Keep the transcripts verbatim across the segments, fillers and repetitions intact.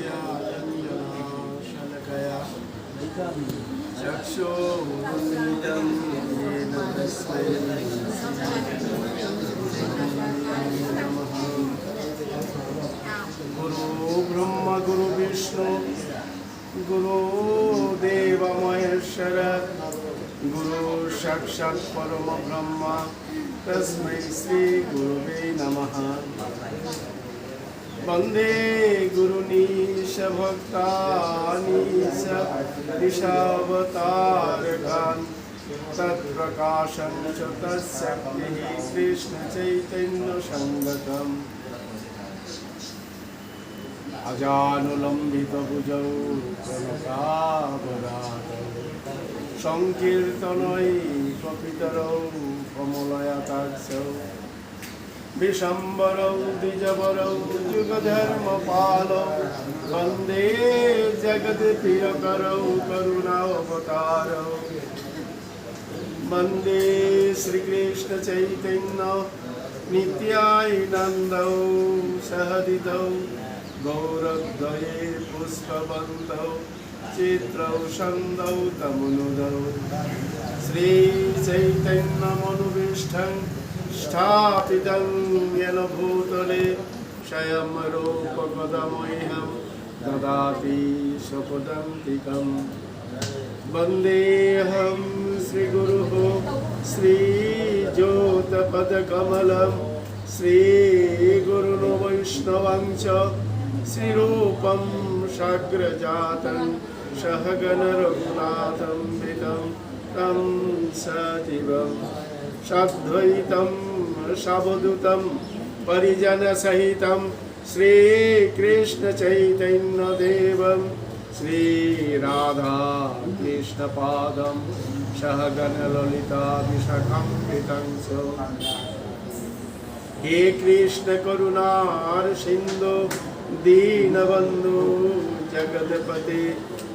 ज्ञानाञ्जनशलाकया चक्षुरुन्मीलितं येन तस्मै श्रीगुरवे नमः। गुरु ब्रह्मा गुरु विष्णु गुरु देव महेश्वर गुरु साक्षात् परम ब्रह्म तस्मै श्री गुरवे नमः। वन्दे गुरूनीशभक्तानीशदशावतारकान् तत्प्रकाशं च तच्छक्तिः कृष्णचैतन्यसङ्गतम्। अजानुलम्बितभुजौ कनकावदातौ सङ्कीर्तनैकपितरौ कमलयताक्षौ विश्वम्भरौ द्विजवरौ युगधर्मपालौ वन्दे जगत्प्रियकरौ करुणावतारौ। वन्दे श्रीकृष्णचैतन्य नित्यानन्दौ सहदितौ गौरद्वये पुष्पवन्तौ चित्रौ सन्दौ तमनुदौ। श्रीचैतन्यमनोभीष्टं स्थापितं येन भूतले स्वयं रूप कदा मह्यं ददाति स्वपदान्तिकम्। वन्देऽहं श्रीगुरोः श्रीयुतपदकमलं श्रीगुरून् वैष्णवांश्च श्रीरूपं साग्रजातं सहगणरघुनाथान्वितं तं सजीवं साद्वैतं सावधूतं परिजनसहितं श्रीकृष्णचैतन्यदेवं श्रीराधाकृष्णपादं सहगणललिताभिषाकान्वितं च। हे कृष्ण करुणारसिन्धो दीनबन्धो जगत्पते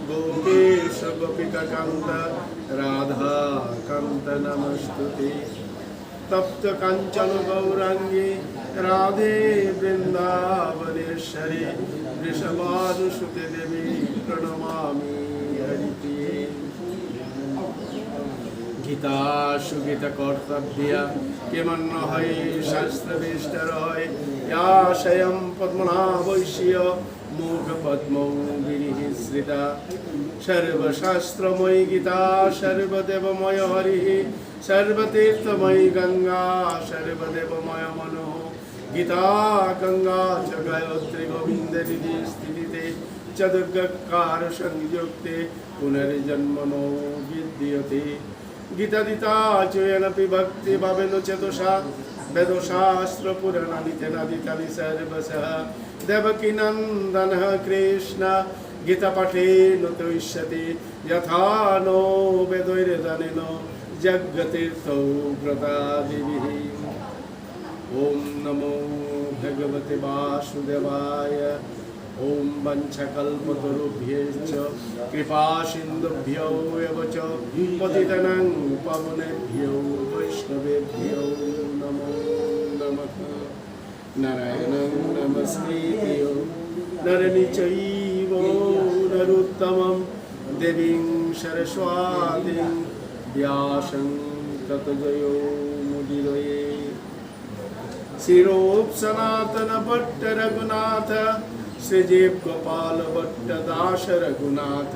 गोपेश गोपिकाकान्त राधाकान्त नमोऽस्तु ते। तप्त काञ्चन गौराङ्गी राधे वृन्दावनेश्वरी বৃষভানুসুতে দেবী প্রণমামি হরিপ্রিয়ে। গীতা সুগীতা কর্তব্যা, কে মন্য হয় শাস্ত্র বিষ্টার হয়, ইয়া স্বয়ং পদ্মনাভস্য মুখ পদ্ম বিনিঃসৃতা। সর্বশাস্ত্রময়ী গীতা, সর্বদেবময় হরি, সর্বতীর্থময়ী গঙ্গা, সর্বদেবময় মনু। গীতা গঙ্গা চ গায়ত্রী গোবিন্দে হৃদি স্থিতিতে, চ দুর্গাকার সংযুক্তে পুনর্জন্ম ন বিদ্যতে। গীতাদিতা চয়নপি ভক্তি ভাবেন চেতসা, বেদশাস্ত্র পুরাণানি তেনাদিতানি সর্বশঃ। দেবকী নন্দন কৃষ্ণ গীতা পাঠে ন তুষ্যতি, যথা ন বেদৈরদানেন যজ্ঞতীর্থ ব্রতাদিভিঃ। ॐ नमो भगवते वासुदेवाय। ॐ वाञ्छाकल्पतरुभ्यश्च कृपासिन्धुभ्यो एव च पतितानां पावनेभ्यो वैष्णवेभ्यो नमो नमः। नारायणं नमस्कृत्य नरं चैव नरोत्तमं देवीं सरस्वतीं व्यासं ततो जयमुदीरयेत्। শ্রীরূপ সনাতন ভট্ট রঘুনাথ, শ্রীজীব গোপাল ভট্ট দাস রঘুনাথ,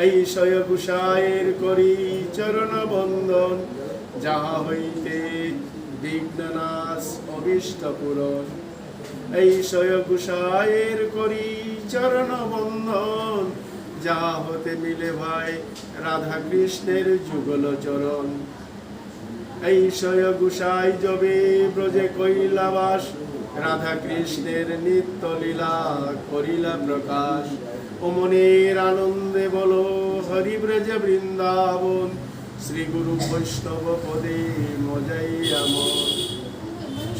এই ছয় গোসাইর করি চরণ বন্দন, যাহা হইতে বিঘ্ন নাশ অভীষ্ট পূরণ। এই ছয় গোসাইর করি চরণ বন্দন, যাহা হতে মিলে ভাই রাধা কৃষ্ণের যুগল চরণ। এই ছয় গোসাই যবে ব্রজে কইলা বাস, রাধা কৃষ্ণের নিত্য লীলা করিলা প্রকাশ। ও মনের আনন্দে বলো হরি ব্রজ বৃন্দাবন, শ্রী গুরু বৈষ্ণব পদে মজাইয়া মন।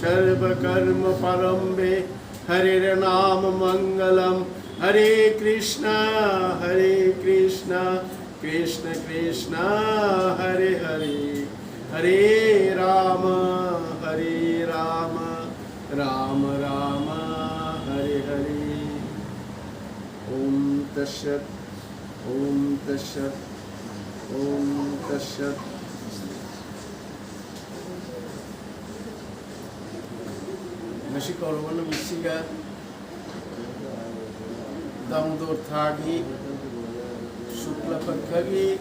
সর্বকর্ম প্রারম্ভে হরের নাম মঙ্গলম। হরে কৃষ্ণ, হরে কৃষ্ণ, কৃষ্ণ কৃষ্ণ, হরে হরে, হরে রাম, হরে রাম, রাম রাম, হরে হরে। ꯇꯁꯠ, ॐ ꯇꯁꯠ, ॐ ꯇꯁꯠ꯫ ꯉꯁꯤ ꯀꯧꯔꯕ ꯅꯨꯃꯤꯠꯁꯤꯒ ꯗꯥꯃꯣꯗꯣꯔ ꯊꯥꯒꯤ ꯁꯨꯛꯂ ꯄꯛꯈꯒꯤ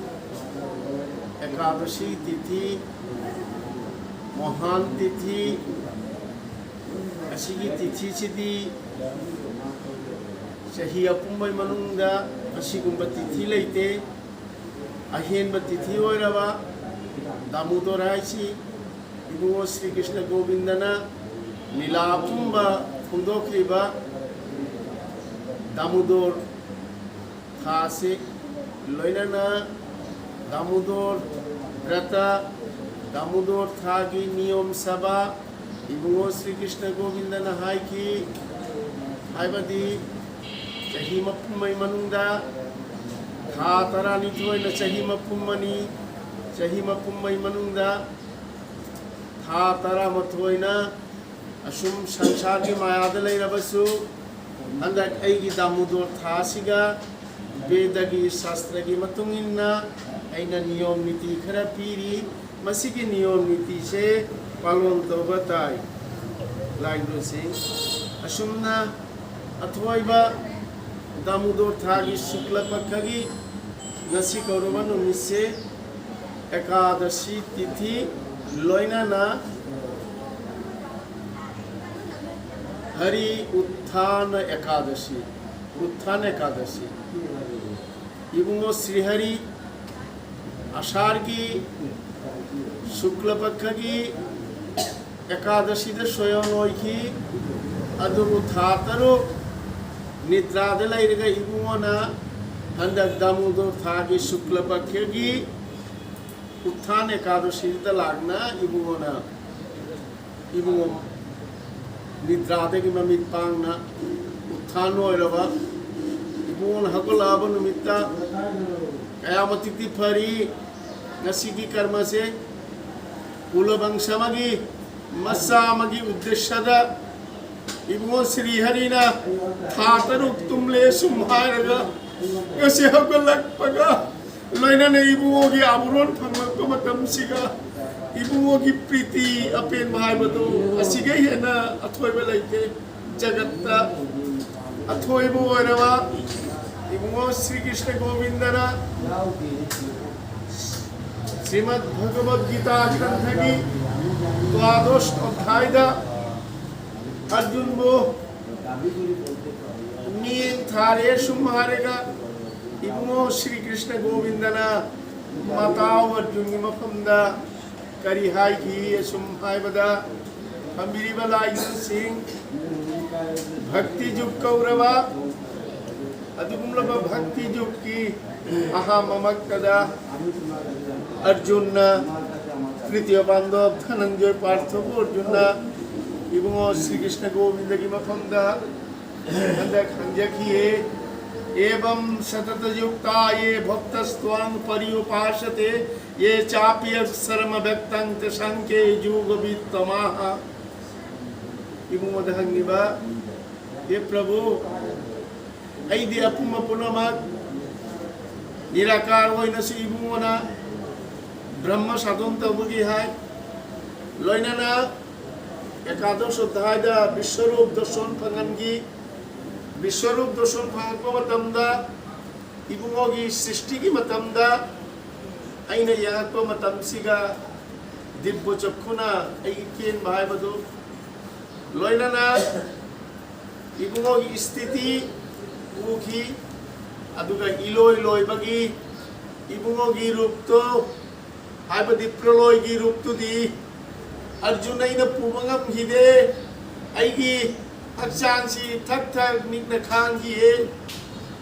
ꯑꯦꯀꯥꯗꯁꯤ ꯇꯤꯊꯤ, ꯃꯣꯍꯥꯟ ꯇꯤꯊꯤ, ꯑꯁꯤꯒꯤ ꯇꯤꯊꯤꯁꯤꯗꯤ ꯆꯍꯤ ꯑꯄꯨꯝꯕꯒꯤ ꯃꯅꯨꯡꯗ ꯑꯁꯤꯒꯨꯝꯕ ꯇꯤꯊꯤ ꯂꯩꯇꯦ꯫ ꯑꯍꯦꯟꯕ ꯇꯤꯊꯤ ꯑꯣꯏꯔꯕ ꯗꯥꯃꯣꯗꯣꯔ ꯍꯥꯏꯁꯤ ꯏꯕꯨꯡꯉꯣ ꯁ꯭ꯔꯤ ꯀ꯭ꯔꯤꯁꯅ ꯒꯣꯕꯤꯟꯗꯅ ꯂꯤꯂꯥ ꯄꯨꯝꯕ ꯐꯣꯡꯗꯣꯛꯈꯤꯕ ꯗꯥꯃꯣꯗꯣꯔ ꯊꯥꯁꯤ, ꯂꯣꯏꯅꯅ ꯗꯥꯃꯣꯗꯣꯔ ꯕ꯭ꯔꯇ, ꯗꯥꯃꯣꯗꯣꯔ ꯊꯥꯒꯤ ꯅꯤꯌꯣꯝ ꯁꯚꯥ, ꯏꯕꯨꯡꯉꯣ ꯁ꯭ꯔꯤ ꯀ꯭ꯔꯤꯁꯅ ꯒꯣꯕꯤꯟꯗꯅ ꯍꯥꯏꯈꯤ, ꯍꯥꯏꯕꯗꯤ ꯆꯍꯤ ꯃꯄꯨꯝꯒꯤ ꯃꯅꯨꯡꯗ ꯊꯥ ꯇꯔꯥꯅꯤꯊꯣꯏꯅ ꯆꯍꯤ ꯃꯄꯨꯝ ꯑꯅꯤ, ꯆꯍꯤ ꯃꯄꯨꯝꯒꯤ ꯃꯅꯨꯡꯗ ꯊꯥ ꯇꯔꯥꯃꯥꯊꯣꯏꯅ ꯑꯁꯨꯝ ꯁꯪꯁꯥꯔꯒꯤ ꯃꯥꯌꯥꯗ ꯂꯩꯔꯕꯁꯨ, ꯍꯟꯗꯛ ꯑꯩꯒꯤ ꯗꯥꯃꯣꯗꯣꯔ ꯊꯥ ꯑꯁꯤꯒ ꯕꯦꯗꯒꯤ ꯁꯥꯁꯇ꯭ꯔꯒꯤ ꯃꯇꯨꯡ ꯏꯟꯅ ꯑꯩꯅ ꯅꯤꯌꯣꯝ ꯅꯤꯇꯤ ꯈꯔ ꯄꯤꯔꯤ꯫ ꯃꯁꯤꯒꯤ ꯅꯤꯌꯣꯝ ꯅꯤꯇꯤꯁꯦ ꯄꯥꯂꯣꯟ ꯇꯧꯕ ꯇꯥꯏ꯫ ꯂꯥꯏꯕꯁꯤꯡ, ꯑꯁꯨꯝꯅ ꯑꯊꯣꯏꯕ ꯗꯥꯃꯣꯗꯣꯔ ꯊꯥꯒꯤ ꯁꯨꯛꯂ ꯄꯛꯈꯒꯤ ꯉꯁꯤ ꯀꯧꯔꯕ ꯅꯨꯃꯤꯠꯁꯦ ꯑꯦꯀꯥꯗꯁꯤ ꯇꯤꯊꯤ, ꯂꯣꯏꯅꯅ ꯍꯔꯤ ꯎꯠꯊꯥꯅ ꯑꯦꯀꯥꯗꯁꯤ, ꯎꯠꯊꯥꯅ ꯑꯦꯀꯥꯗꯁꯤ꯫ ꯏꯕꯨꯡꯉꯣ ꯁ꯭ꯔꯤꯍꯔꯤ ꯑꯁꯥꯔꯒꯤ ꯁꯨꯛꯂ ꯄꯛꯈꯒꯤ ꯑꯦꯀꯥꯗꯁꯤꯗ ꯁꯣꯌꯣꯟ ꯑꯣꯏꯈꯤ꯫ ꯑꯗꯨꯕꯨ ꯊꯥ ꯇꯔꯨꯛ ꯅꯤꯗ꯭ꯔꯥꯗ ꯂꯩꯔꯒ ꯏꯕꯨꯡꯉꯣꯅ ꯍꯟꯗꯛ ꯗꯥꯃꯣꯗꯣꯔ ꯊꯥꯒꯤ ꯁꯨꯛꯂ ꯄꯛꯈꯒꯤ ꯎꯠꯊꯥꯟ ꯑꯦꯀꯥꯗꯁꯤꯗ ꯂꯥꯛꯅ ꯏꯕꯨꯡꯉꯣꯅ, ꯏꯕꯨꯡꯉꯣ ꯅꯤꯗ꯭ꯔꯥꯗꯒꯤ ꯃꯃꯤꯠ ꯄꯥꯡꯅ ꯎꯠꯊꯥꯟ ꯑꯣꯏꯔꯕ ꯏꯕꯨꯡꯉꯣꯅ ꯍꯧꯒꯠꯂꯛꯑꯕ ꯅꯨꯃꯤꯠꯇ ꯀꯌꯥ ꯃꯇꯤꯛꯇꯤ ꯐꯔꯤ꯫ ꯉꯁꯤꯒꯤ ꯀꯔꯃꯁꯦ ꯀꯨꯂꯕꯪꯁ ꯑꯃꯒꯤ ꯃꯆꯥ ꯑꯃꯒꯤ ꯎꯗꯦꯁ꯭ꯌꯗ ꯏꯕꯨꯡꯉꯣ ꯁ꯭ꯔꯤ ꯍꯔꯤꯅ ꯊꯥ ꯇꯔꯨꯛ ꯇꯨꯝꯂꯦ ꯁꯨꯝ ꯍꯥꯏꯔꯒ ꯉꯁꯤ ꯍꯧꯒꯠꯂꯛꯄꯒ ꯂꯣꯏꯅꯅ ꯏꯕꯨꯡꯉꯣꯒꯤ ꯑꯥꯕꯨꯔꯣꯟ ꯐꯪꯂꯛꯄ ꯃꯇꯝꯁꯤꯒ ꯏꯕꯨꯡꯉꯣꯒꯤ ꯄ꯭ꯔꯤꯇꯤ ꯑꯄꯦꯟꯕ ꯍꯥꯏꯕꯗꯨ ꯑꯁꯤꯒ ꯍꯦꯟꯅ ꯑꯊꯣꯏꯕ ꯂꯩꯇꯦ꯫ ꯖꯒꯠꯇ ꯑꯊꯣꯏꯕ ꯑꯣꯏꯔꯕ ꯏꯕꯨꯡꯉꯣ ꯁ꯭ꯔꯤ ꯀ꯭ꯔꯤꯁꯅ ꯒꯣꯕꯤꯟꯗꯅ ꯁ꯭ꯔꯤꯃꯗ ꯚꯒꯕꯗ ꯒꯤꯇꯥ ꯒ꯭ꯔꯟꯊꯒꯤ ꯗ꯭ꯋꯥꯗꯣꯁ ꯑꯙ꯭ꯌꯥꯏꯗ ꯑꯔꯖꯨꯟꯕꯨ ꯃꯤꯠꯌꯦꯡ ꯊꯥꯔꯦ꯫ ꯁꯨꯝ ꯍꯥꯏꯔꯒ ꯏꯕꯨꯡꯉꯣ ꯁ꯭ꯔꯤ ꯀ꯭ꯔꯤꯁꯅ ꯒꯣꯕꯤꯟꯗꯅ ꯃꯇꯥꯎ ꯑꯔꯖꯨꯟꯒꯤ ꯃꯐꯝꯗ ꯀꯔꯤ ꯍꯥꯏꯈꯤ? ꯑꯁꯨꯝ ꯍꯥꯏꯕꯗ, ꯊꯝꯕꯤꯔꯤꯕ ꯂꯥꯏꯅꯤꯡꯁꯤꯡ, ꯚꯛꯇꯤ ꯖꯨꯒ ꯀꯧꯔꯕ ꯑꯗꯨꯒꯨꯝꯂꯕ ꯚꯛꯇꯤ ꯖꯨꯒꯀꯤ ꯑꯍꯥꯟꯕꯃꯛꯇꯗ ꯑꯔꯖꯨꯟꯅ, ꯇ꯭ꯔꯤꯇꯤꯌ ꯄꯥꯟꯗꯕ ꯙꯅꯟꯖꯣꯏ ꯄꯥꯔꯊꯕꯨ ꯑꯔꯖꯨꯟꯅ ꯏꯕꯨꯡꯉꯣ ꯁ꯭ꯔꯤ ꯀ꯭ꯔꯤꯁꯅ ꯒꯣꯕꯤꯟꯗꯒꯤ ꯃꯐꯝꯗ ꯍꯟꯗꯛ ꯍꯪꯖꯈꯤꯌꯦ꯫ "एवं सततयुक्ता ये भक्तस्त्वां पर्युपासते, ये चाप्यक्षरमव्यक्तं तेषां के योगवित्तमाः।" ꯏꯕꯨꯡꯉꯣꯗ ꯍꯪꯉꯤꯕ, "ꯍꯦ ꯄ꯭ꯔꯚꯨ, ꯑꯩꯗꯤ ꯑꯄꯨꯝꯕ ꯄꯨꯝꯅꯃꯛ ꯅꯤꯔꯥꯀꯥꯔ ꯑꯣꯏꯅꯁꯨ ꯏꯕꯨꯡꯉꯣꯅ ꯕ꯭ꯔꯍ꯭ꯃ ꯁꯥꯗꯣꯟ ꯇꯧꯕꯒꯤ ꯍꯥꯏ, ꯂꯣꯏꯅꯅ ꯑꯦꯀꯥꯗꯣꯁ ꯑꯙ꯭ꯌꯥꯏꯗ ꯕꯤꯁ꯭ꯋꯔꯨꯞ ꯗꯔꯁꯟ ꯐꯪꯍꯟꯈꯤ꯫ ꯕꯤꯁ꯭ꯋꯔꯨꯞ ꯗꯔꯁꯟ ꯐꯪꯉꯛꯄ ꯃꯇꯝꯗ ꯏꯕꯨꯡꯉꯣꯒꯤ ꯁ꯭ꯔꯤꯁꯇꯤꯒꯤ ꯃꯇꯝꯗ ꯑꯩꯅ ꯌꯦꯡꯉꯛꯄ ꯃꯇꯝꯁꯤꯒ ꯗꯤꯕ꯭ꯌ ꯆꯛꯈꯨꯅ ꯑꯩꯒꯤ ꯀꯦꯟꯕ ꯍꯥꯏꯕꯗꯨ, ꯂꯣꯏꯅꯅ ꯏꯕꯨꯡꯉꯣꯒꯤ ꯁ꯭ꯊꯤꯇꯤ ꯎꯈꯤ꯫ ꯑꯗꯨꯒ ꯏꯂꯣꯏ ꯂꯣꯏꯕꯒꯤ ꯏꯕꯨꯡꯉꯣꯒꯤ ꯔꯨꯞꯇꯣ, ꯍꯥꯏꯕꯗꯤ ꯄ꯭ꯔꯂꯣꯏꯒꯤ ꯔꯨꯞꯇꯨꯗꯤ ꯑꯔꯖꯨꯟ ꯑꯩꯅ ꯄꯨꯕ ꯉꯝꯈꯤꯗꯦ꯫ ꯑꯩꯒꯤ ꯍꯛꯆꯥꯡꯁꯤ ꯊꯛ ꯊꯛ ꯅꯤꯛꯅ ꯈꯥꯡꯈꯤꯌꯦ꯫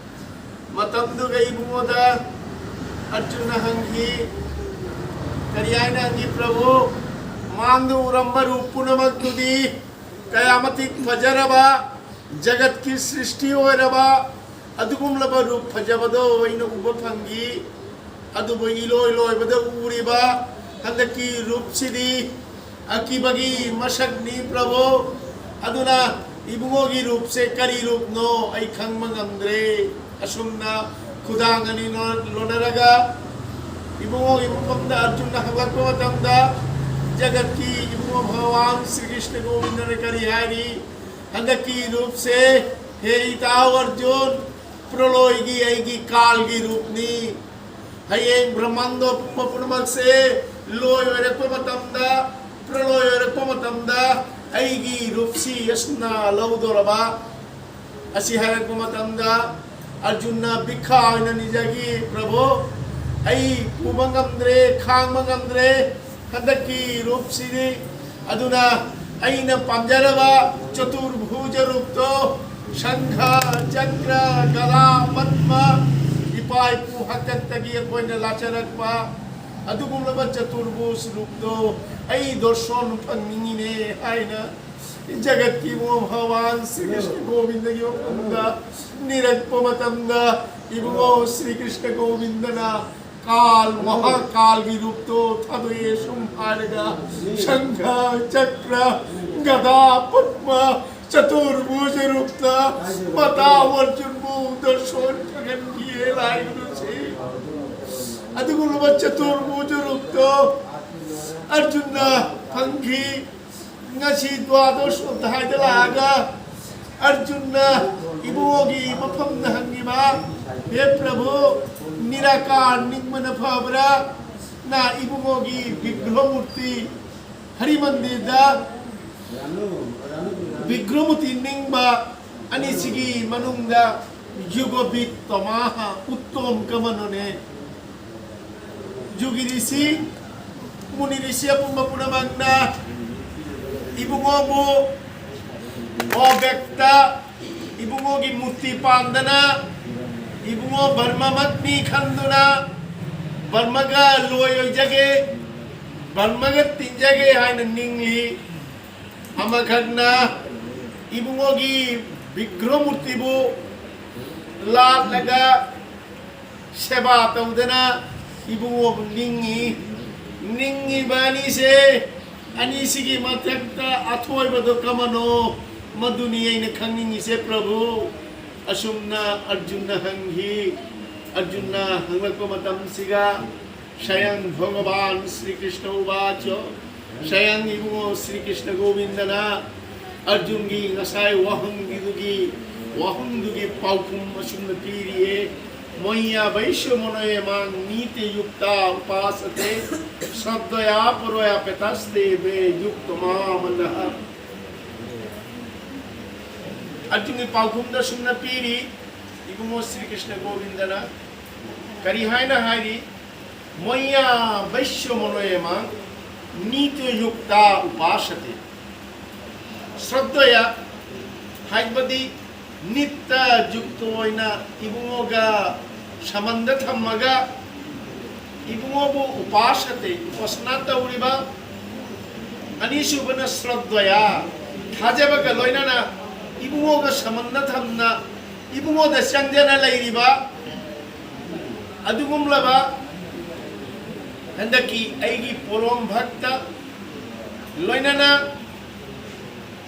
ꯃꯇꯝꯗꯨꯒ ꯏꯕꯨꯡꯉꯣꯗ ꯑꯔꯖꯨꯟꯅ ꯍꯪꯈꯤ, ꯀꯔꯤ ꯍꯥꯏꯅ ꯍꯪꯈꯤ? "ꯄ꯭ꯔꯚꯨ, ꯃꯥꯡꯗ ꯎꯔꯝꯕ ꯔꯨꯞ ꯄꯨꯝꯅꯃꯛꯇꯨꯗꯤ ꯀꯌꯥ ꯃꯇꯤꯛ ꯐꯖꯔꯕ, ꯖꯒꯠꯀꯤ ꯁ꯭ꯔꯤꯁꯇꯤ ꯑꯣꯏꯔꯕ ꯑꯗꯨꯒꯨꯝꯂꯕ ꯔꯨꯞ ꯐꯖꯕꯗꯣ ꯑꯩꯅ ꯎꯕ ꯐꯪꯈꯤ꯫ ꯑꯗꯨꯕꯨ ꯏꯂꯣꯏ ꯂꯣꯏꯕꯗ ꯎꯔꯤꯕ ꯍꯟꯗꯛꯀꯤ ꯔꯨꯞꯁꯤꯗꯤ ꯑꯀꯤꯕꯒꯤ ꯃꯁꯛꯅꯤ, ꯄ꯭ꯔꯚꯨ꯫ ꯑꯗꯨꯅ ꯏꯕꯨꯡꯉꯣꯒꯤ ꯔꯨꯞꯁꯦ ꯀꯔꯤ ꯔꯨꯞꯅꯣ ꯑꯩ ꯈꯪꯕ ꯉꯝꯗ꯭ꯔꯦ꯫ ꯑꯁꯨꯝꯅ ꯈꯨꯗꯥꯡ ꯑꯅꯤ ꯂꯣꯟ-, ꯂꯣꯟꯅꯔꯒ ꯏꯕꯨꯡꯉꯣꯒꯤ ꯃꯐꯝꯗ ꯑꯔꯖꯨꯟꯅ ꯍꯪꯂꯛꯄ ꯃꯇꯝꯗ, ꯖꯒꯠꯀꯤ ꯏꯕꯨꯡꯉꯣ ꯚꯒꯋꯥꯟ ꯁ꯭ꯔꯤ ꯀ꯭ꯔꯤꯁꯅ ꯒꯣꯕꯤꯟꯗꯅ ꯀꯔꯤ ꯍꯥꯏꯔꯤ? ꯍꯟꯗꯛꯀꯤ ꯔꯨꯞꯁꯦ, ꯍꯦ ꯏꯇꯥꯎ ꯑꯔꯖꯨꯟ, ꯄ꯭ꯔꯂꯣꯏꯒꯤ, ꯑꯩꯒꯤ ꯀꯥꯜꯒꯤ ꯔꯨꯞꯅꯤ꯫ ꯍꯌꯦꯡ ꯕ꯭ꯔꯍ꯭ꯃꯥꯟꯗꯣ ꯄꯨꯝꯕ ꯄꯨꯝꯅꯃꯛꯁꯦ ꯂꯣꯏ ꯑꯣꯏꯔꯛꯄ ꯃꯇꯝꯗ, ꯄ꯭ꯔꯂꯣꯏ ꯑꯣꯏꯔꯛꯄ ꯃꯇꯝꯗ ꯑꯩꯒꯤ ꯔꯨꯞꯁꯤ ꯑꯁꯨꯝꯅ ꯂꯧꯗꯣꯔꯕ꯫ ꯑꯁꯤ ꯍꯥꯏꯔꯛꯄ ꯃꯇꯝꯗ ꯑꯔꯖꯨꯟꯅ ꯕꯤꯈꯥ ꯑꯣꯏꯅ ꯅꯤꯖꯈꯤ, "ꯄ꯭ꯔꯚꯨ, ꯑꯩ ꯄꯨꯕ ꯉꯝꯗ꯭ꯔꯦ, ꯈꯥꯡꯕ ꯉꯝꯗ꯭ꯔꯦ꯫ ꯍꯟꯗꯛꯀꯤ ꯔꯨꯞꯁꯤꯗꯤ ꯑꯗꯨꯅ ꯑꯩꯅ ꯄꯥꯝꯖꯔꯕ ꯆꯇꯨꯔꯚꯨꯖ ꯔꯨꯞꯇꯣ, ꯁꯪꯈ, ꯆꯀ꯭ꯔ, ꯒꯗꯥ, ꯄꯗꯃ, ꯏꯄꯥ ꯏꯄꯨ ꯍꯥꯛꯇꯛꯇꯒꯤ ꯑꯩꯈꯣꯏꯅ ꯂꯥꯆꯔꯛꯄ ꯑꯗꯨꯒꯨꯝꯂꯕ ꯆꯇꯨꯔꯚꯨꯖ ꯔꯨꯞꯇꯣ ꯑꯩ ꯗꯔꯁꯟ ꯐꯪꯅꯤꯡꯉꯤꯅꯦ" ꯍꯥꯏꯅ ꯖꯒꯠꯀꯤ ꯏꯕꯨꯡꯉꯣ ꯚꯒꯋꯥꯟ ꯁ꯭ꯔꯤ ꯀ꯭ꯔꯤꯁꯅ ꯒꯣꯕꯤꯟꯗꯒꯤ ꯃꯐꯝꯗ ꯅꯤꯔꯛꯄ ꯃꯇꯝꯗ, ꯏꯕꯨꯡꯉꯣ ꯁ꯭ꯔꯤ ꯀ꯭ꯔꯤꯁꯅ ꯒꯣꯕꯤꯟꯗꯅ ꯀꯥꯜ, ꯃꯍꯥꯀꯥꯜꯒꯤ ꯔꯨꯞꯇꯣ ꯊꯥꯗꯣꯛꯑꯦ꯫ ꯁꯨꯝ ꯍꯥꯏꯔꯒ ꯁꯪꯈ, ꯆꯀ꯭ꯔ, ꯒꯗꯥ, ꯄꯗꯃ, ꯆꯇꯨꯔꯚꯨꯖ ꯔꯨꯞꯇ ꯃꯇꯥꯎ ꯑꯔꯖꯨꯟꯕꯨ ꯗꯔꯁꯟ ꯐꯪꯍꯟꯈꯤꯌꯦ ꯂꯥꯏꯒꯨꯔꯨꯁꯤ꯫ ꯑꯗꯨꯒꯨꯝꯂꯕ ꯆꯇꯨꯔꯚꯨꯖ ꯔꯨꯞꯇꯣ ꯑꯔꯖꯨꯟꯅ ꯐꯪꯈꯤ꯫ ꯉꯁꯤ ꯗ꯭ꯋꯥꯗꯣꯁ ꯑꯣꯙ꯭ꯌꯥꯏꯗ ꯂꯥꯛꯑꯒ ꯑꯔꯖꯨꯟꯅ ꯏꯕꯨꯡꯉꯣꯒꯤ ꯃꯐꯝꯗ ꯍꯪꯉꯤꯕ, "ꯍꯦ ꯄ꯭ꯔꯚꯨ, ꯅꯤꯔꯥꯀꯥꯔ ꯅꯤꯡꯕꯅ ꯐꯕ꯭ꯔꯥ? ꯅ ꯏꯕꯨꯡꯉꯣꯒꯤ ꯕꯤꯒ꯭ꯔꯍ ꯃꯨꯔꯇꯤ ꯍꯔꯤ ꯃꯟꯗꯤꯔꯗ ꯕꯤꯒ꯭ꯔꯍ ꯃꯨꯔꯇꯤ ꯅꯤꯡꯕ ꯑꯅꯤꯁꯤꯒꯤ ꯃꯅꯨꯡꯗ ꯌꯨꯒꯕꯤꯠ ꯇꯃꯥꯍ ꯎꯠꯇꯣꯝ ꯀꯃꯅꯣꯅꯦ?" ꯖꯨꯒꯤ ꯔꯤꯁꯤ, ꯃꯨꯅꯤ ꯔꯤꯁꯤ ꯑꯄꯨꯝꯕ ꯄꯨꯝꯅꯃꯛꯅ ꯏꯕꯨꯡꯉꯣꯕꯨ ꯑꯣꯕꯦꯛꯇ ꯏꯕꯨꯡꯉꯣꯒꯤ ꯃꯨꯔꯇꯤ ꯄꯥꯟꯗꯅ ꯏꯕꯨꯡꯉꯣ ꯕꯔꯃꯃꯛꯅꯤ ꯈꯟꯗꯨꯅ ꯕꯔꯃꯒ ꯂꯣꯏ ꯑꯣꯏꯖꯒꯦ, ꯕꯔꯃꯒ ꯇꯤꯟꯖꯒꯦ ꯍꯥꯏꯅ ꯅꯤꯡꯂꯤ꯫ ꯑꯃꯈꯛꯅ ꯏꯕꯨꯡꯉꯣꯒꯤ ꯕꯤꯒ꯭ꯔꯍ ꯃꯨꯔꯇꯤꯕꯨ ꯂꯥꯠꯂꯒ ꯁꯦꯕꯥ ꯇꯧꯗꯅ ꯏꯕꯨꯡꯉꯣꯕꯨ ꯅꯤꯡꯉꯤ꯫ ꯅꯤꯡꯉꯤꯕ ꯑꯅꯤꯁꯦ, ꯑꯅꯤꯁꯤꯒꯤ ꯃꯊꯛꯇ ꯑꯊꯣꯏꯕꯗꯣ ꯀꯃꯅꯣ? ꯃꯗꯨꯅꯤ ꯑꯩꯅ ꯈꯪꯅꯤꯡꯉꯤꯁꯦ ꯄ꯭ꯔꯚꯨ꯫ ꯑꯁꯨꯝꯅ ꯑꯔꯖꯨꯟꯅ ꯍꯪꯈꯤ꯫ ꯑꯔꯖꯨꯟꯅ ꯍꯪꯂꯛꯄ ꯃꯇꯝꯁꯤꯒ ꯁꯌꯪ ꯚꯒꯕꯥꯟ ꯁ꯭ꯔꯤ ꯀ꯭ꯔꯤꯁꯅ ꯎꯕꯥꯆ, ꯁꯌꯪ ꯏꯕꯨꯡꯉꯣ ꯁ꯭ꯔꯤ ꯀ꯭ꯔꯤꯁꯅ ꯒꯣꯕꯤꯟꯗꯅ ꯑꯔꯖꯨꯟꯒꯤ ꯉꯁꯥꯏ ꯋꯥꯍꯪꯒꯤꯗꯨꯒꯤ ꯋꯥꯍꯪꯗꯨꯒꯤ ꯄꯥꯎꯈꯨꯝ ꯑꯁꯨꯝꯅ ꯄꯤꯔꯤꯌꯦ꯫ ꯃꯣꯏꯌꯥ ꯚꯩꯁ꯭ꯌ ꯃꯅꯣꯌꯦ ꯃꯥꯡ ꯅꯤꯇ ꯌꯨꯛꯇ ꯎꯄꯥꯁꯇꯦ ꯁ꯭ꯔꯗ꯭ꯙꯌꯥ ꯄꯨꯔꯣꯌꯥ ꯄꯦꯇꯁꯇꯦ ꯚꯦ ꯌꯨꯛꯇ ꯃꯥꯃꯅ꯫ ꯑꯔꯖꯨꯟꯒꯤ ꯄꯥꯎꯈꯨꯝꯗ ꯁꯨꯝꯅ ꯄꯤꯔꯤ, ꯏꯕꯨꯡꯉꯣ ꯁ꯭ꯔꯤ ꯀ꯭ꯔꯤꯁꯅ ꯒꯣꯕꯤꯟꯗꯅ ꯀꯔꯤ ꯍꯥꯏꯅ ꯍꯥꯏꯔꯤ? ꯃꯣꯏꯌꯥ ꯚꯩꯁ꯭ꯌ ꯃꯅꯣꯌꯦꯃ ꯅꯤꯇ ꯌꯨꯛꯇ ꯎꯄꯥꯁꯇꯦ꯫ ꯁ꯭ꯔꯗ꯭ꯙꯌꯥ ꯍꯥꯏꯕꯗꯤ ꯅꯤꯇ ꯌꯨꯛꯇ ꯑꯣꯏꯅ ꯏꯕꯨꯡꯉꯣꯒ ꯁꯃꯟꯗ ꯊꯝꯃꯒ ꯏꯕꯨꯡꯉꯣꯕꯨ ꯎꯄꯥꯁꯇꯦ, ꯎꯄꯥꯁꯅꯥ ꯇꯧꯔꯤꯕ꯫ ꯑꯅꯤꯁꯨꯕꯅ ꯁ꯭ꯔꯗ꯭ꯙꯌꯥ, ꯊꯥꯖꯕꯒ ꯂꯣꯏꯅꯅ ꯏꯕꯨꯡꯉꯣꯒ ꯁꯃꯟꯗ ꯊꯝꯅ ꯏꯕꯨꯡꯉꯣꯗ ꯆꯪꯗꯅ ꯂꯩꯔꯤꯕ ꯑꯗꯨꯒꯨꯝꯂꯕ ꯍꯟꯗꯛꯀꯤ ꯑꯩꯒꯤ ꯄꯣꯔꯣꯝ ꯚꯛꯇ ꯂꯣꯏꯅꯅ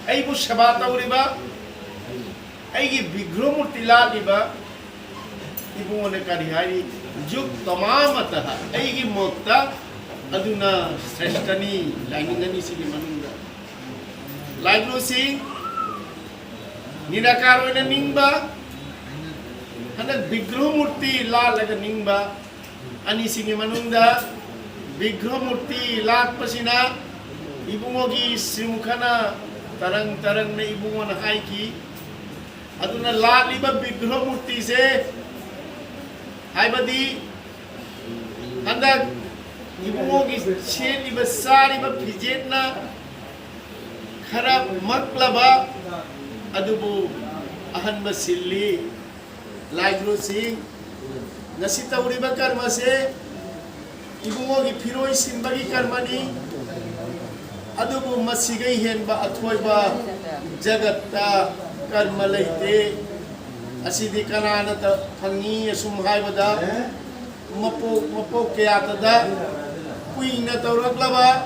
ꯑꯩꯕꯨ ꯁꯦꯕꯥ ꯇꯧꯔꯤꯕ ꯑꯩꯒꯤ ꯕꯤꯒ꯭ꯔꯍ ꯃꯨꯔꯇꯤ ꯂꯥꯠꯂꯤꯕ ꯏꯕꯨꯡꯉꯣꯅ ꯀꯔꯤ ꯍꯥꯏꯔꯤ? ꯌꯨꯛ ꯇꯃꯥꯃꯇ, ꯑꯩꯒꯤ ꯃꯣꯠꯇ ꯑꯗꯨꯅ ꯁ꯭ꯔꯦꯁ꯭ꯊꯅꯤ꯫ ꯂꯥꯏꯅꯤꯡ ꯑꯅꯤꯁꯤꯒꯤ ꯃꯅꯨꯡꯗ ꯂꯥꯏꯒꯨꯔꯨꯁꯤ ꯅꯤꯔꯥꯀꯥꯔ ꯑꯣꯏꯅ ꯅꯤꯡꯕ, ꯍꯟꯗꯛ ꯕꯤꯒ꯭ꯔꯍ ꯃꯨꯔꯇꯤ ꯂꯥꯠꯂꯒ ꯅꯤꯡꯕ ꯑꯅꯤꯁꯤꯒꯤ ꯃꯅꯨꯡꯗ ꯕꯤꯒ꯭ꯔꯍ ꯃꯨꯔꯇꯤ ꯂꯥꯠꯄꯁꯤꯅ ꯏꯕꯨꯡꯉꯣꯒꯤ ꯁ꯭ꯔꯤꯃꯨꯈꯅ ꯇꯔꯪ ꯇꯔꯪꯅ ꯏꯕꯨꯡꯉꯣꯅ ꯍꯥꯏꯈꯤ꯫ ꯑꯗꯨꯅ ꯂꯥꯠꯂꯤꯕ ꯕꯤꯒ꯭ꯔꯍ ꯃꯨꯔꯇꯤꯁꯦ ꯍꯥꯏꯕꯗꯤ ꯍꯟꯗꯛ ꯏꯕꯨꯡꯉꯣꯒꯤ ꯁꯦꯠꯂꯤꯕ ꯆꯥꯔꯤꯕ ꯐꯤꯖꯦꯠꯅ ꯈꯔ ꯃꯛꯂꯕ ꯑꯗꯨꯕꯨ ꯑꯍꯟꯕ ꯁꯤꯜꯂꯤ꯫ ꯂꯥꯏꯒꯨꯔꯨꯁꯤꯡ, ꯉꯁꯤ ꯇꯧꯔꯤꯕ ꯀꯔꯃꯁꯦ ꯏꯕꯨꯡꯉꯣꯒꯤ ꯐꯤꯔꯣꯏ ꯁꯤꯟꯕꯒꯤ ꯀꯔꯃꯅꯤ꯫ ꯑꯗꯨꯕꯨ ꯃꯁꯤꯗꯒꯤ ꯍꯦꯟꯕ ꯑꯊꯣꯏꯕ ꯖꯒꯠꯇ ꯀꯔꯃ ꯂꯩꯇꯦ꯫ ꯑꯁꯤꯗꯤ ꯀꯅꯥꯅ ꯇ-, ꯐꯪꯉꯤ ꯑꯁꯨꯝ ꯍꯥꯏꯕꯗ ꯃꯄꯣꯛ ꯃꯄꯣꯛ ꯀꯌꯥꯇꯗ ꯀꯨꯏꯅ ꯇꯧꯔꯛꯂꯕ,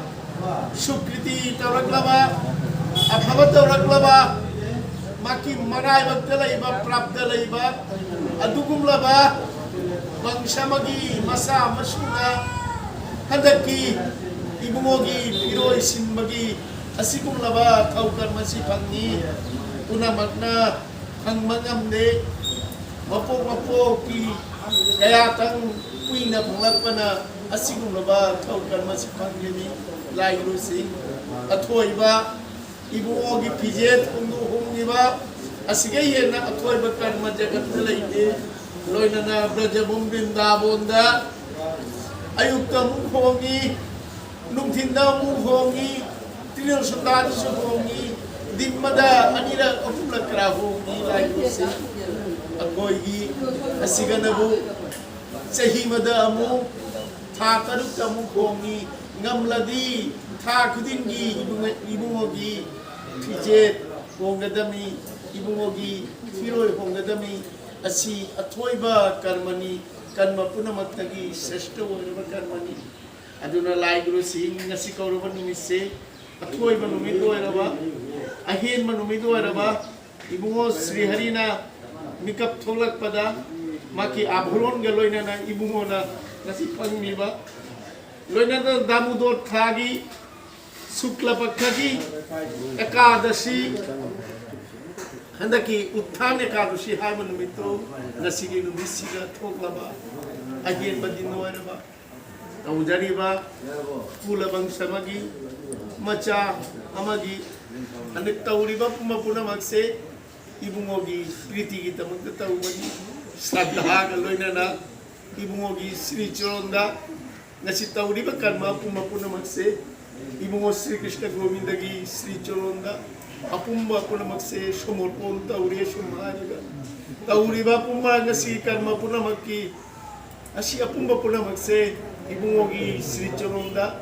ꯁꯨꯀ꯭ꯔꯤꯇꯤ ꯇꯧꯔꯛꯂꯕ, ꯑꯐꯕ ꯇꯧꯔꯛꯂꯕ ꯃꯍꯥꯛꯀꯤ ꯃꯔꯥꯏꯕꯛꯇ ꯂꯩꯕ, ꯄ꯭ꯔꯥꯞꯇ ꯂꯩꯕ ꯑꯗꯨꯒꯨꯝꯂꯕ ꯕꯪꯁ ꯑꯃꯒꯤ ꯃꯆꯥ ꯃꯁꯨꯅ ꯍꯟꯗꯛꯀꯤ ꯏꯕꯨꯡꯉꯣꯒꯤ ꯐꯤꯔꯣꯏ ꯁꯤꯟꯕꯒꯤ ꯑꯁꯤꯒꯨꯝꯂꯕ ꯊꯧ ꯀꯔꯃ ꯑꯁꯤ ꯐꯪꯉꯤ꯫ ꯄꯨꯝꯅꯃꯛꯅ ꯐꯪꯕ ꯉꯝꯗꯦ꯫ ꯃꯄꯣꯛ ꯃꯄꯣꯛꯀꯤ ꯀꯌꯥꯇꯪ ꯀꯨꯏꯅ ꯐꯪꯂꯛꯄꯅ ꯑꯁꯤꯒꯨꯝꯂꯕ ꯊꯧ ꯀꯔꯃ ꯑꯁꯤ ꯐꯪꯒꯅꯤ꯫ ꯂꯥꯏꯒꯨꯔꯨꯁꯤꯡ, ꯑꯊꯣꯏꯕ ꯏꯕꯨꯡꯉꯣꯒꯤ ꯐꯤꯖꯦꯠ ꯍꯣꯡꯗꯣꯛ ꯍꯣꯡꯉꯤꯕ ꯑꯁꯤꯒ ꯍꯦꯟꯅ ꯑꯊꯣꯏꯕ ꯀꯔꯃ ꯖꯒꯠꯇ ꯂꯩꯇꯦ꯫ ꯂꯣꯏꯅꯅ ꯕ꯭ꯔꯖꯕꯨꯝ ꯕ꯭ꯔꯤꯟꯗꯥꯕꯣꯟꯗ ꯑꯌꯨꯛꯇ ꯑꯃꯨꯛ ꯍꯣꯡꯉꯤ, ꯅꯨꯡꯊꯤꯟꯗ ꯑꯃꯨꯛ ꯍꯣꯡꯉꯤ, ꯇ꯭ꯔꯤꯅꯦꯜ ꯁꯨꯇꯥꯗꯁꯨ ꯍꯣꯡꯉꯤ, ꯗꯤꯟ ꯑꯃꯗ ꯑꯅꯤꯔꯛ ꯑꯍꯨꯝꯂꯛ ꯀꯔꯥ ꯍꯣꯡꯉꯤ꯫ ꯂꯥꯏꯒꯨꯔꯨꯁꯤꯡ, ꯑꯩꯈꯣꯏꯒꯤ ꯑꯁꯤꯒꯅꯕꯨ ꯆꯍꯤ ꯑꯃꯗ ꯑꯃꯨꯛ, ꯊꯥ ꯇꯔꯨꯛꯇ ꯑꯃꯨꯛ ꯍꯣꯡꯉꯤ꯫ ꯉꯝꯂꯗꯤ ꯊꯥ ꯈꯨꯗꯤꯡꯒꯤ ꯏꯕꯨꯡꯉ-, ꯏꯕꯨꯡꯉꯣꯒꯤ ꯐꯤꯖꯦꯠ ꯍꯣꯡꯒꯗꯃꯤ, ꯏꯕꯨꯡꯉꯣꯒꯤ ꯐꯤꯔꯣꯜ ꯍꯣꯡꯒꯗꯃꯤ꯫ ꯑꯁꯤ ꯑꯊꯣꯏꯕ ꯀꯔꯃꯅꯤ, ꯀꯔꯃ ꯄꯨꯝꯅꯃꯛꯇꯒꯤ ꯁ꯭ꯔꯦꯁꯇ ꯑꯣꯏꯔꯕ ꯀꯔꯃꯅꯤ꯫ ꯑꯗꯨꯅ ꯂꯥꯏꯒꯨꯔꯨꯁꯤꯡ, ꯉꯁꯤ ꯀꯧꯔꯕ ꯅꯨꯃꯤꯠꯁꯦ ꯑꯊꯣꯏꯕ ꯅꯨꯃꯤꯠ ꯑꯣꯏꯔꯕ, ꯑꯍꯦꯟꯕ ꯅꯨꯃꯤꯠ ꯑꯣꯏꯔꯕ, ꯏꯕꯨꯡꯉꯣ ꯁ꯭ꯔꯤ ꯍꯔꯤꯅ ꯃꯤꯀꯞ ꯊꯣꯛꯂꯛꯄꯗ ꯃꯍꯥꯛꯀꯤ ꯑꯥꯚꯔꯣꯟꯒ ꯂꯣꯏꯅꯅ ꯏꯕꯨꯡꯉꯣꯅ ꯉꯁꯤ ꯐꯪꯂꯤꯕ, ꯂꯣꯏꯅꯅ ꯗꯥꯃꯨꯗꯣꯔ ꯊꯥꯒꯤ ꯁꯨꯛꯂ ꯄꯛꯈꯒꯤ ꯑꯦꯀꯥꯗꯁꯤ, ꯍꯟꯗꯛꯀꯤ ꯎꯠꯊꯥꯟ ꯑꯦꯀꯥꯗꯁꯤ ꯍꯥꯏꯕ ꯅꯨꯃꯤꯠꯇꯨ, ꯉꯁꯤꯒꯤ ꯅꯨꯃꯤꯠꯁꯤꯗ ꯊꯣꯛꯂꯕ ꯑꯍꯦꯟꯕ ꯗꯤꯟ ꯑꯣꯏꯔꯕ ꯇꯧꯖꯔꯤꯕ ꯀꯨꯂ ꯕꯪꯁ ꯑꯃꯒꯤ ꯃꯆꯥ ꯑꯃꯒꯤ ꯍꯟꯗꯛ ꯇꯧꯔꯤꯕ ꯄꯨꯝꯕ ꯄꯨꯝꯅꯃꯛꯁꯦ ꯏꯕꯨꯡꯉꯣꯒꯤ ꯄ꯭ꯔꯤꯇꯤꯒꯤꯗꯃꯛꯇ ꯇꯧꯕꯅꯤ꯫ ꯁ꯭ꯔꯗꯙꯥꯒ ꯂꯣꯏꯅꯅ ꯏꯕꯨꯡꯉꯣꯒꯤ ꯁ꯭ꯔꯤ ꯆꯔꯣꯟꯗ ꯉꯁꯤ ꯇꯧꯔꯤꯕ ꯀꯔꯃ ꯄꯨꯝꯕ ꯄꯨꯝꯅꯃꯛꯁꯦ ꯏꯕꯨꯡꯉꯣ ꯁ꯭ꯔꯤ ꯀ꯭ꯔꯤꯁꯅ ꯒꯣꯕꯤꯟꯗꯒꯤ ꯁ꯭ꯔꯤ ꯆꯔꯣꯟꯗ ꯑꯄꯨꯝꯕ ꯄꯨꯝꯅꯃꯛꯁꯦ ꯁꯣꯃꯣꯔꯄꯣꯟ ꯇꯧꯔꯦ꯫ ꯁꯨꯝ ꯍꯥꯏꯔꯒ ꯇꯧꯔꯤꯕ ꯄꯨꯝꯕ ꯉꯁꯤ ꯀꯔꯃ ꯄꯨꯝꯅꯃꯛꯀꯤ ꯑꯁꯤ ꯑꯄꯨꯝꯕ ꯄꯨꯝꯅꯃꯛꯁꯦ ꯏꯕꯨꯡꯉꯣꯒꯤ ꯁ꯭ꯔꯤ ꯆꯔꯣꯟꯗ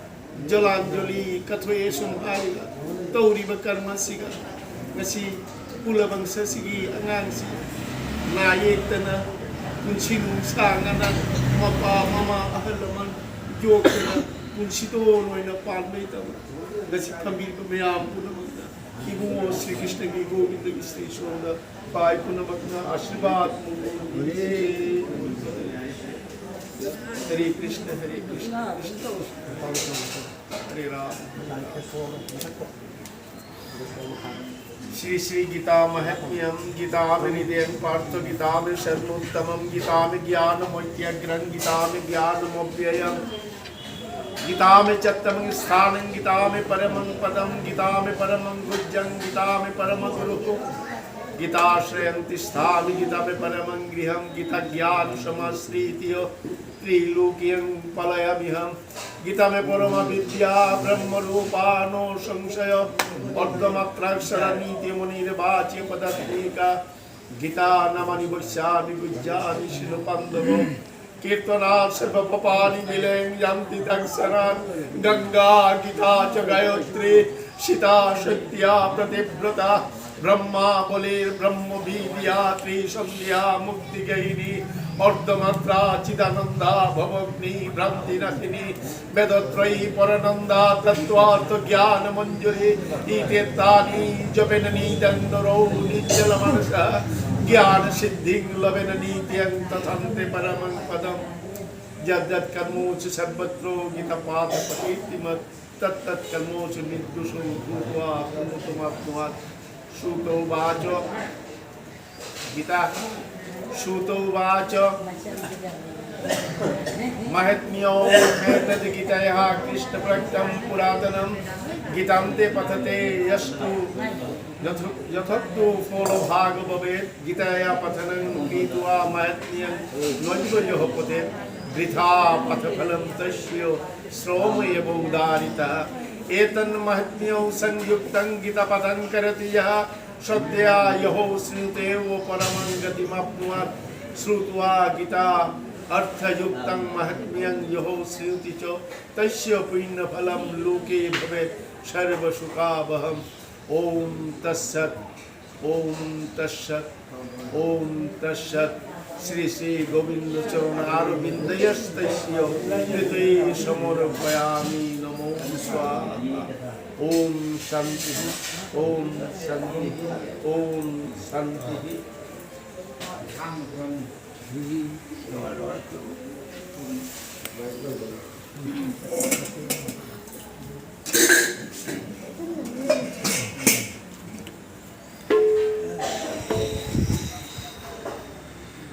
ꯖꯂꯥꯟꯖꯂꯤ ꯀꯠꯊꯣꯛꯑꯦ꯫ ꯁꯨꯝ ꯍꯥꯏꯔꯒ ꯇꯧꯔꯤꯕ ꯀꯔꯃ ꯑꯁꯤꯒ ꯉꯁꯤ ꯀꯨꯂ ꯕꯪꯁ ꯑꯁꯤꯒꯤ ꯑꯉꯥꯡꯁꯤ ꯅꯥ ꯌꯦꯛꯇꯅ ꯄꯨꯟꯁꯤ ꯅꯨꯡꯁꯥꯡꯅꯅ ꯃꯄꯥ ꯃꯃꯥ ꯑꯍꯜ ꯂꯃꯟ ꯌꯣꯛꯇꯅ ꯄꯨꯟꯁꯤꯗꯣꯟ ꯑꯣꯏꯅ ꯄꯥꯟꯕꯒꯤꯗꯃꯛ ꯉꯁꯤ ꯊꯝꯕꯤꯔꯤꯕ ꯃꯌꯥꯝ ꯄꯨꯝꯅꯃꯛꯇ ইবুও শ্রীকৃষ্ণকে গোবিন্দকে শ্রী সুন্দর পাই পুনর্বক্তা আশীর্বাদ। হরে কৃষ্ণ, হরে কৃষ্ণ, কৃষ্ণ কৃষ্ণ, হরে রাম। শ্রী শ্রী গীতা মাহাত্ম্যম। গীতামে নিদেন পার্থ, গীতামে সর্বোত্তমম, গীতামে জ্ঞানমত্যগ্রং, গীতামে জ্ঞানমব্যয়ম। গীতামে চত্তমং স্থানং, গীতামে পরমং পদম, গীতামে পরমং গুহ্যং, গীতামে পরমগুরু। গীতাশ্রয়ং তিষ্ঠামি, গীতামে পরমং গৃহম, গীতা জ্ঞান সমাশ্রিত্য ত্রিলোক্যং পলায়ামিহম। গীতামে পরমা বিদ্যা ব্রহ্মরূপা ন সংশয়, অর্ধমাত্রাক্ষরা নিত্যমনির্বাচ্য পদাত্মিকা। গীতা নমানি বক্ষ্যামি গুহ্যামি শিরোপান্দব। কীর্তনা সর্বপাপানি বিলেং যান্তি তৎক্ষণাৎ। গঙ্গা গীতা চ গায়ত্রী সীতা সত্যা পতিব্রতা। ব্রহ্মা বলির ব্রহ্মবিদ্যা ত্রিসন্ধ্যা মুক্তিগেহিনী। অর্ধমাত্রা চিদানন্দা ভবগ্নি ভ্রান্তিনাশিনী। বেদত্রয়ী পরানন্দা তত্ত্বার্থ জ্ঞান মঞ্জুরী। ইত্যেতানি জপেন নিত্যং নরো নিশ্চল মানস। জ্ঞান সিদ্ধিং লভেন নিত্যং তথান্তে পরমং পদম। যদ্যৎ কর্মসু সর্বত্র গীতা পাঠ পঠেতি মত। তত্তৎ কর্মসু নির্দোষো ভূত্বা প্রমোদমাপ্নুয়াৎ। সুতোবাচ। গীতা। সুতোবাচ। মাহাত্ম্যো হেতদ্ গীতায়াঃ কৃষ্ণপ্রোক্তম পুরাতনম। গীতান্তে পঠতে যস্তু যথ-, যথোক্তফলো ভাগো ভবেৎ। গীতায়া পঠনং কৃত্বা মাহাত্ম্যং নৈব যঃ পঠেৎ। বৃথা পঠফলম তস্য শ্রমমেবোদাহৃতঃ। এতন্মাহাত্ম্যং সংযুক্তং গীতাপাঠং করতি যঃ। সদ্যঃ যঃ শৃণোত্যেব পরমাং গতিমাপ্নুয়াৎ। শ্রুত্বা গীতা অর্থযুক্তং মাহাত্ম্যং যঃ শৃণোতি চ তস্য পুণ্যফলং লোকে ভবেৎ সর্বসুখাবহম। ওম তৎসৎ। ওম তৎসৎ। ওম তৎসৎ। শ্রী শ্রী গোবিন্দ চরণ আরবিন্দয়স্তস্য কৃতৈ সমর্পয়ামি নমো স্বাহা। ॐ शान्तिः। ॐ शान्तिः। ॐ शान्तिः।